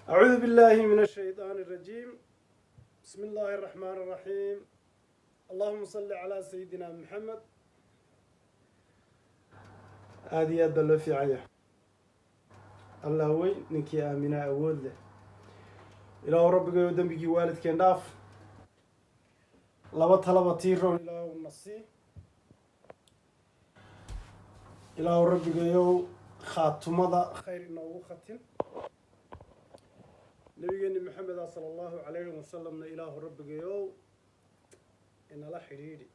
أعوذ بالله من الشيطان الرجيم. بسم الله الرحمن الرحيم. اللهم صل على سيدنا محمد. Aada iyo aad baa loo fiicanya. Allah weyn, ninkii aaminaa awood leh. Ilaahu rabbigayo, dembigii waalidkeen dhaaf. Laba talaba tiiroon Ilaahu nasii. Ilaahu rabbigayow, khaatumada khayr inoogu khatin. Nabigeeni Maxameda sala allahu calayhi wasalamna, Ilaahu rabbigayow, inala xidhiidhi,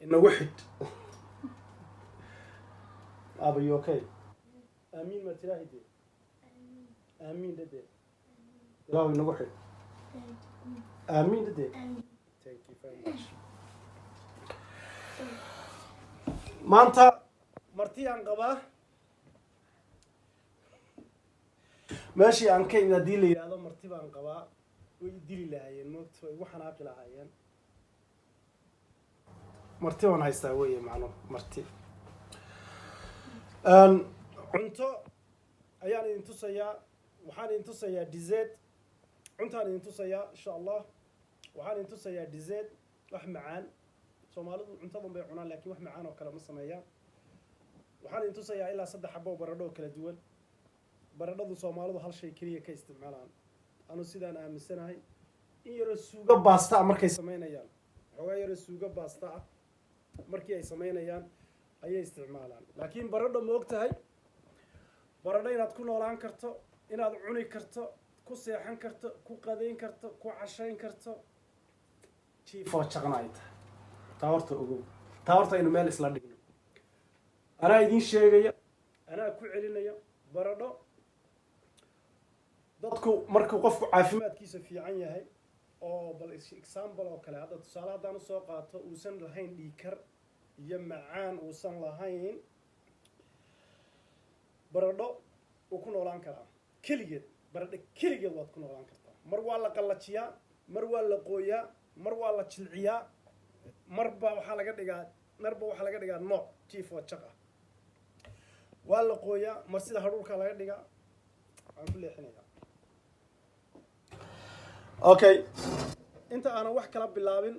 inagu xidh. Aaba, you okay? Aamiin ma tiraahi dee? Aamiin dhade. Ilaahu inagu xidh. Aamiin dhade. Thank you very much. Maanta marti aan qabaa. Meeshii aan ka imid haddii la yidhaahdo marti baan qabaa, way i dili lahaayeen, moogta, way igu xanaaqi lahaayeen. Marti baan haystaa weye, macno marti. Cunto ayaan idin tusayaa. Waxaan idin tusayaa dessert. Cuntaan idin tusayaa, insha Allah. Waxaan idin tusayaa dessert, wax macaan. Soomaalidu cuntadan bay cunaan, laakiin wax macaan oo kale ma sameeyaan. Waxaan idin tusayaa ilaa saddex xabo oo baradho oo kala duwan. Baradhadu Soomaalidu hal shay keliya ka isticmaalaan, anu sidaan aaminsanahay, in yaroo suugo baasta ah markay samaynayaan, xoogaa yaroo suugo baasta ah markii ay samaynayaan ayay isticmaalaan. Laakiin baradho, ma og tahay baradho inaad ku noolaan karto, inaad cuni karto, ku seexan karto, ku qadayn karto, ku cashayn karto, jiifoo jaqna ay tahay? Taa horta ogow. Taa horta aynu meel isla dhigno. Anaa idiin sheegaya, anaa ku celinaya. Baradho dadku markuu qofku caafimaadkiisa fiican yahay, oo bal example oo kale hadda tusaale haddaan usoo qaato, uusan lahayn dhiigkar iyo macaan uusan lahayn, baradho wuu ku noolaan karaa keligeed. Baradho keligeed waad ku noolaan kartaa. Mar waa la qallajiyaa, mar waa la qooyaa, mar waa la jilciyaa, marba waxaa laga dhigaa, marba waxaa laga dhigaa nooc jiif oo jaq ah. Waa la qooyaa, mar sida hadhuurkaa laga dhigaa. Waan ku leexinayaa. Okay, inta aanan wax kala bilaabin,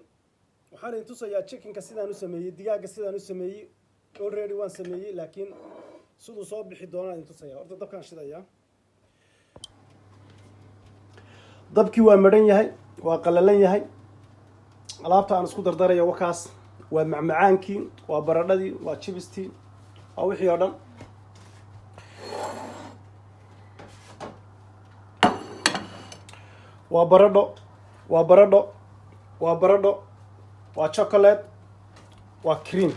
waxaan idin tusayaa chickenka sidaan u sameeyey, digaagga sidaan u sameeyey. Already waan sameeyey, laakiin siduu soo bixi doonaan idin tusaya. Horta dabkaan shidayaa. Dabkii waa madhan yahay, waa qalalan yahay. Alaabta aan isku dardaraya wakaas: waa macmacaankii, waa baradhadii, waa chipstii, waa wixii oo dhan. Waa baradho, waa baradho, waa baradho, waa chocolate, waa cream,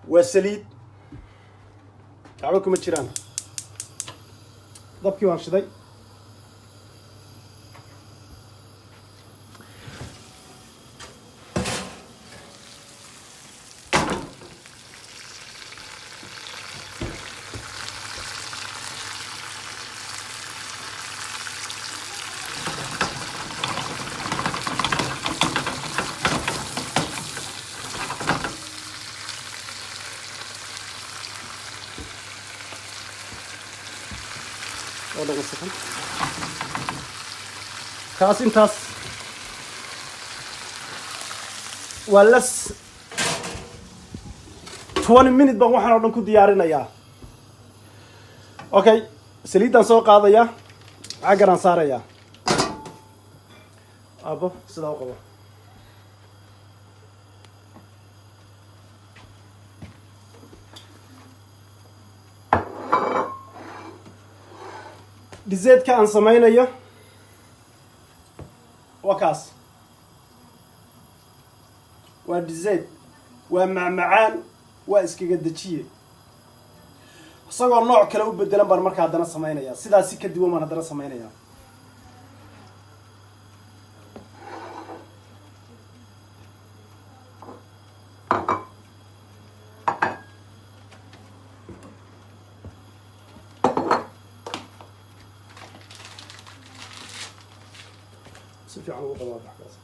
waa saliid. Waxba kuma jiraan. Dabkii waan shiday. Oo dhan wasakhan kaas. Intaas waa less 20 minute baan waxaan oo dhan ku diyaarinayaa. Okay, saliiddaan soo qaadayaa, caggaraan saarayaa. Aabo, sidaa u qabo. Dessertka aan samaynayo waa kaas. Waa dessert, waa macmacaan, waa iskaga dejiye. Isagoo nooc kale u bedelan baan markaa haddana samaynayaa. Sidaas si ka duwan baan haddana samaynayaa. Si fiican ugu qabaa baxkaas.